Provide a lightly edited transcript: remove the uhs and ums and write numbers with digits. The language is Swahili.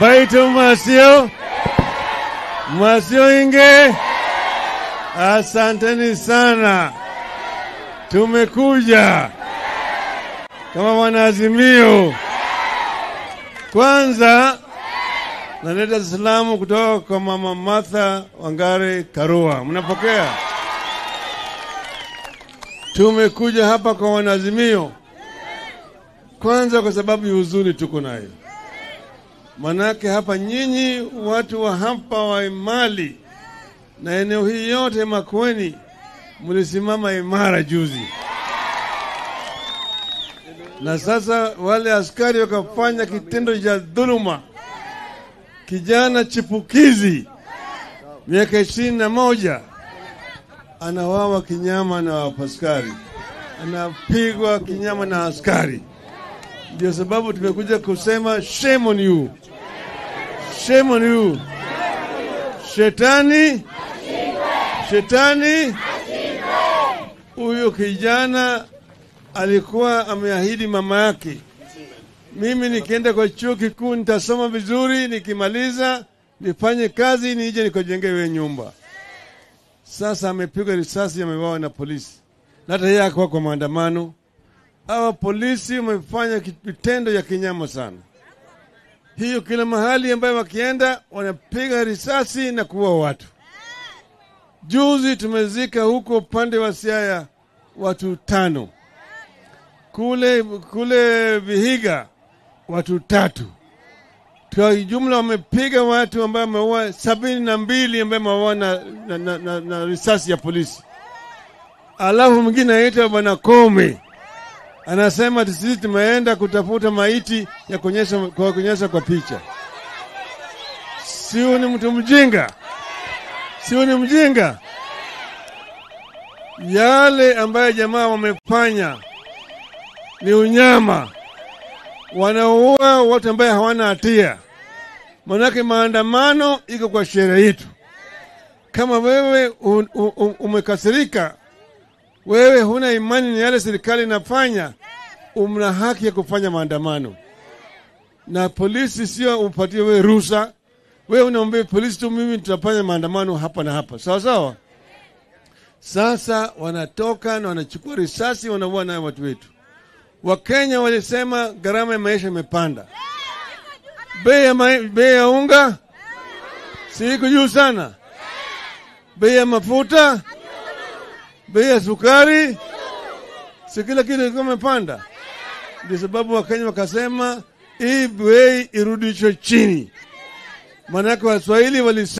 Baitu Masio, Masio Inge, asanteni sana. Tumekuja kama wanaazimio. Kwanza naleta salamu kutoka kwa Mama Martha Wangari Karua. Mnapokea? Tumekuja hapa kwa wanaazimio kwanza kwa sababu ya huzuni tuko nayo. Manake hapa nyinyi watu wa hapa wa Emali na eneo hii yote Makueni mlisimama imara juzi. Na sasa wale askari wakafanya kitendo cha dhuluma. Kijana chipukizi miaka 21 anawawa kinyama na askari, anapigwa kinyama na askari. Ndio sababu tumekuja kusema shame on you, shame on you. Shetani, shetani. Huyo kijana alikuwa ameahidi mama yake, mimi nikienda kwa chuo kikuu nitasoma vizuri, nikimaliza nifanye kazi nije nikojenge wewe nyumba. Sasa amepigwa risasi, ameuawa na polisi. Na hata yeye hakuwa kwa maandamano. Hawa polisi wamefanya vitendo ya kinyama sana. Hiyo kila mahali ambayo wakienda wanapiga risasi na kuua watu. Juzi tumezika huko upande wa Siaya watu 5. Kule Vihiga watu 3. Kwa jumla wamepiga watu ambao wameua 72 ambao wameua na risasi ya polisi. Alafu mwingine anaitwa Bwana Kome anasema sisi tumeenda kutafuta maiti ya kuonyesha kwa picha. Sio ni mtu mjinga? Sio ni mjinga? Yale ambayo jamaa wamefanya ni unyama. Wanaua watu ambao hawana hatia. Manake maandamano iko kwa sheria yetu. Kama wewe umekasirika, wewe huna imani ni yale serikali inafanya, una haki ya kufanya maandamano. Na polisi sio upatie wewe ruhusa. Wewe unaomba polisi tu, mimi tutafanya maandamano hapa na hapa. Sawa sawa? Sasa wanatoka na wanachukua risasi, wanaua nayo watu wetu. Wakenya walisema gharama ya maisha imepanda. Bei ya unga si iko juu sana. Bei ya mafuta, bei ya sukari, si kila kitu kimepanda. Ndio sababu Wakenya wakasema hii bei irudishwe chini. Maana kwa Waswahili walisema